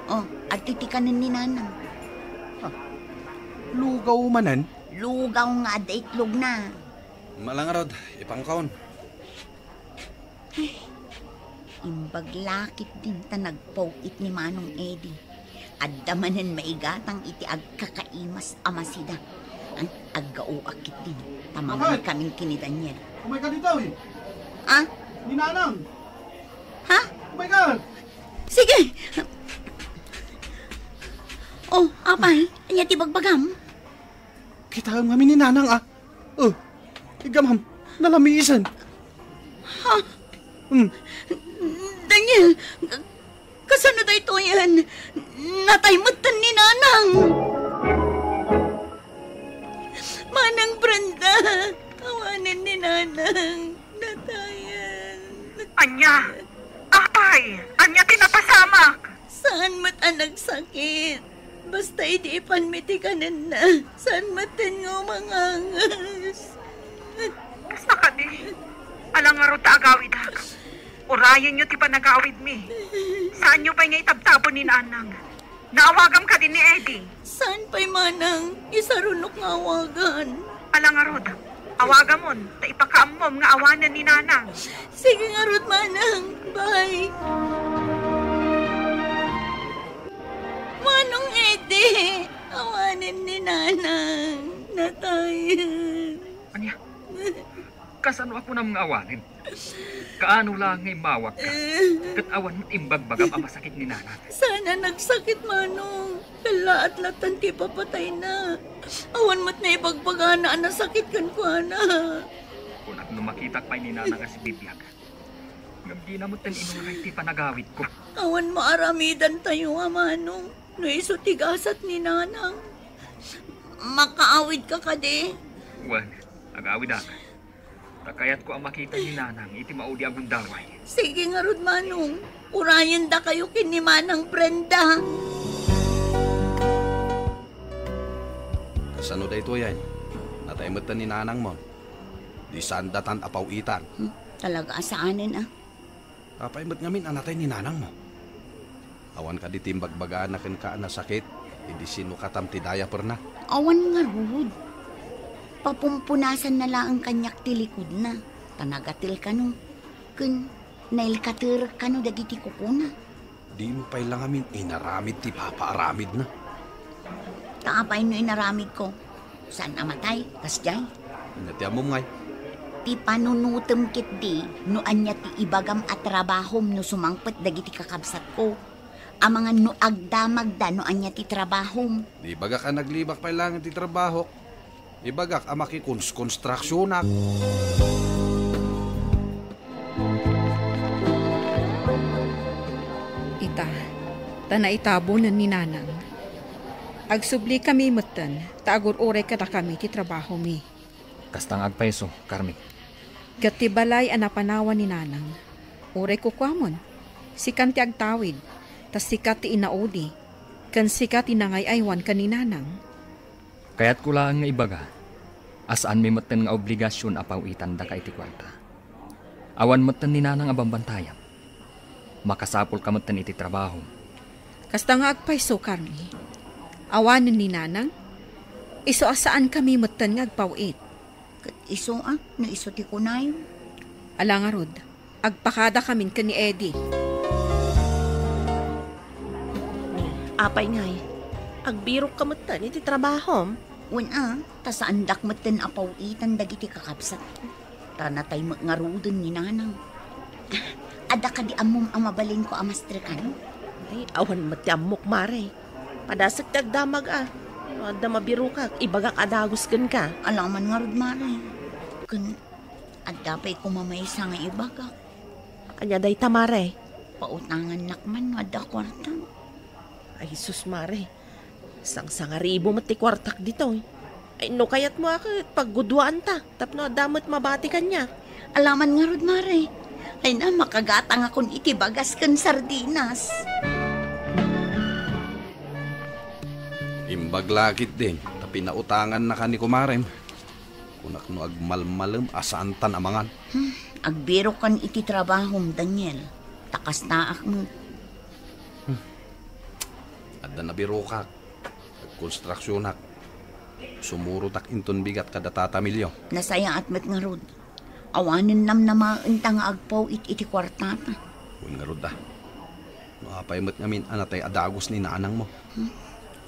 Oh, adtoy ti kanen ni Nanang. Ah, lugaw manen? Lugaw nga adda itlogna. Malangarod, ipangkaon. Ay, imbag la ketdin ta nagpaw-it ni Manong Eddie. Adda manen maigatang iti agkakaimas a masida. Ay, aggaoak ketdin. Tamangay kamin ken ni Daniel. Umay ka dita, eh. Ah? Ni Nanang. Ha? Umay ka. Sige. Oh, apay, ania ti bagbagam? Kitaem ngamin ni Nanang, ah. Oh, iggamam, nalamiisen. Ha? Hmm. Daniel, ka-, kasano daytoyen? Natay metten ni Nanang. Manang Brenda, awanen ni Nanang. Natayen. Ania? Apay, ania ti napasamak? Saan met a nagsakit. Basta idi ipanmi ti kanenna, saan metten nga umangangas. Basta kadi, ala ngarud ta agawidak. Urayenyo ti panagawidmi. Saanyo pay nga itabtabon ni Nanang. Naawagam kadi ni Eddie? Saan pay manang isarunok nga awagan? Ala ngarud, awagamon, ta ipakaammom nga awanen ni Nanang. Sige ngarud, manang. Bye. Manong Eddie, awanen ni Nanang. Natayen. Ania? Kasano a kunam nga awanen? Kaano laeng nga immawagka? Ket awan met imbagbagam a masakit ni Nanang? Saan a nagsakit, Manong. Kallaat lattan ti ipapatayna. Awan met naibagbagana a nasakit kenkuana. Kunak no makitak pay ni Nanang a sibibiag. Ngem dina metten inuray ti panagawidko. Awan maaramidantayo a Manong no isu ti gasat ni Nanang. Makaawidka kadi? Wen, agawidak. Ta kayatko a makita ni Nanang iti maudi a gundaway. Sige ngarud, Manong. Urayendakayo ken ni Manang Brenda. Kasano daytoyen? Natay metten ni Nanangmon. Di saan datan a paw-itan. Hmm, talaga a saanen, a. Apay met ngamin a natay ni Nanangmo? Awan kadi ti imbagbagana kenka a nasakit idi sinukatam ti diaperna? Awan ngarud. Papumpunasanna laeng kaniak ti likudna, ta nagatel kano, ken nailkaterek kano dagiti kukuna. Dimo pay la ngamin inaramid ti papaaramidna. Ta apay no inaramidko? Saan a matay, kasdiay? Ania ti ammom ngay? Ti panunotem ketdi no ania ti ibagam a trabahom no sumangpet dagiti kakabsatko. Amangan no agdamagda no ania ti trabahom. Di ibagak a naglibak pay laeng ti trabahok. Ibagak a makikonstruksyonak. Ita, ta naitabonan ni Nanang. Agsublikami metten ta agur-uray kadakami ti trabahomi. Kasta nga agpayso, Carmi. Ket ti balay a napanawan ni Nanang, uray kukuamon, sikan ti agtawid, ta sika ti inaudi, ken sika ti nangay-aywan ken ni Nanang. Kayatko laeng nga ibaga a saanmi metten nga obligasion a paw-itandaka iti kuarta. Awan metten ni Nanang a bambantayam. Makasapulka metten iti trabahom. Kasta nga agpayso, Carmi. Awanen ni Nanang, isu a saankami metten nga agpaw-it. Ket isu a, no isu ti kunayo. Ala ngarud, agpakadakamin ken ni Eddie. Apay ngay, agbirokka metten iti trabahom? Wen a, ta saandak metten a paw-itan dagiti kakabsatko. Ta natay met ngaruden ni Nanang. Adda kadi ammom a mabalinko a mastrekan? Ay, awan met ti ammok, Mare. Padasek ti agdamag a. No adda mabirokak, ibagak a dagus kenka. Alaman ngarud, Mare. Ken adda pay koma maysa nga ibagak. Ania dayta, Mare? Pautangannak man no adda kuarta. Ay, sus, Mare. Sangsangaribo met ti kuartak ditoy. Ay, no kayatmo a ket pagguduaanta tapno adda met mabati kaniak. Alaman ngarud, Mare. Ay na, makagatangakon iti bagas ken sardinas. Imbag la ketdin, ta pinautangannaka ni kumarem. Kunak no agmalmalem a saantan a mangan. Hmm, agbirokan iti trabahom, Daniel. Ta kastaak met. Adda nabirokak. Agkonstruksionak. Sumurotak inton bigat kada tata Emilio. Nasayaat met ngarud. Awanen namnamaenta nga agpaw-it iti kuartata. Wen ngarud a. No apay met ngamin a natay a dagus ni nanangmo? Hmm?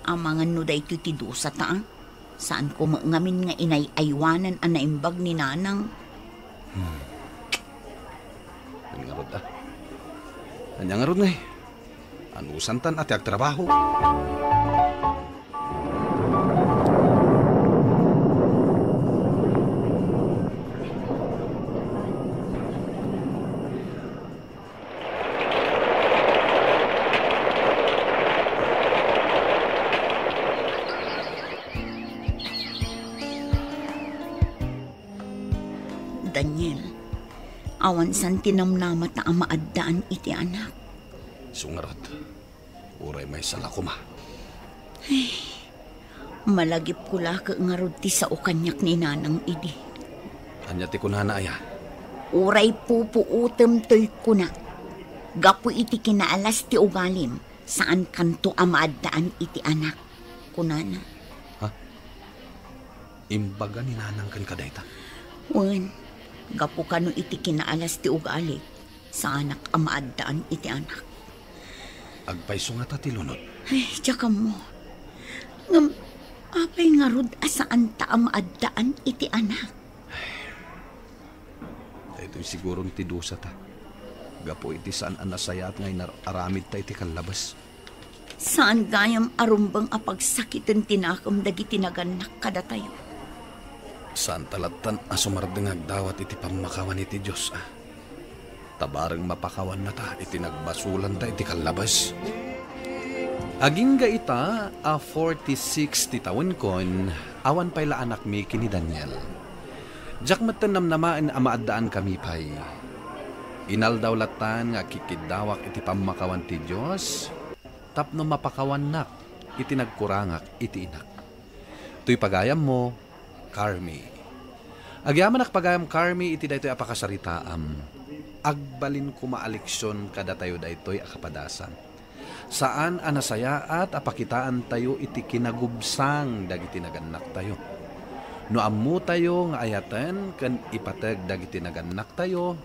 Amangan no daytoy ti dusata, a? Saanko met ngamin nga inay-aywanan a naimbag ni Nanang. Hmm. Wen ngarud a. Ania ngarud ngay? Anusantan a ti agtrabaho? Daniel, awan san ti namnamata a maaddaan iti anak. Isu ngarud, uray maysa la koma. Ay, malagipko la ket ngarud ti sao kaniak ni Nanang idi. Ania ti kunana aya? Uray pupuotem toy kuna. Gapu iti kinaalas ti ugalim, saankanto a maaddaan iti anak, kunana. Ha? Imbaga ni Nanang kenka dayta? Wen, gapu kano iti kinaalas ti ugali, saanak a maaddaan iti anak. Agpayso ngata ti lunod? Ay, diak ammo. Ngem, apay ngarud a saanta a maaddaan iti anak? Daytoy siguron ti dusata. Gapu iti saan a nasayaat nga inar-aramidta iti kallabes. Saan gayam a rumbeng a pagsakiten ti nakem dagiti nagannak kadatayo. Saanta lattan a sumardeng nga agdawat iti pammakawan iti Dios, a. Ta bareng mapakawannata iti nagbasolanta iti kallabes. Agingga ita a forty-six ti tawenkon, awan pay la anakmi ken ni Daniel. Diak metten namnamaen a maaddaankami pay. Inaldaw lattan nga agkikkiddawak iti pammakawan ti Dios tapno mapakawannak iti nagkurangak iti inak. Toy pagayammo, Carmi. Agyamanak pagayam, Carmi, iti daytoy a pakasaritaam. Agbalin koma a leksion kadatayo daytoy a kapadasan. Saan a nasayaat a pakitaantayo iti kinagubsang dagiti nagannaktayo. No ammotayo nga ayaten ken ipateg dagiti nagannaktayo,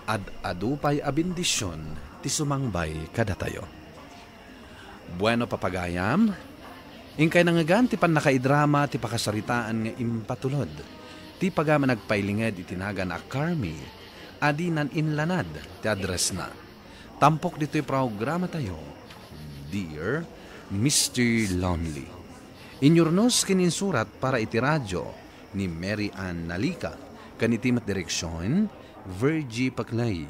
ad-adu pay a bendision ti sumangbay kadatayo. Bueno, papagayam, inkay nangngegan ti pannakaidrama ti pakasaritaan nga impatulod ti pagayam a nagpailinged iti nagan a Carmi a dinan inlanad ti addressna. Tampok ditoy programatayo, Dear Mister Lonely. Inyurnos ken insurat para iti radio ni Mary Ann Nalica, ken iti met direksion, Virgie Paclay.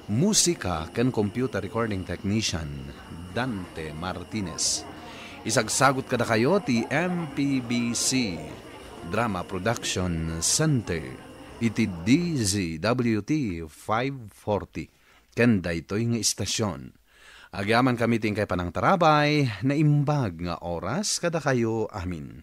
Musika ken computer recording technician, Dante Martinez. Isagsagot kadakayo ti M P B C Drama Production Center iti D Z W T five forty ken daytoy nga istasyon. Agyaman kami ti inkay panangtarabay, naimbag nga oras kadakayo amin.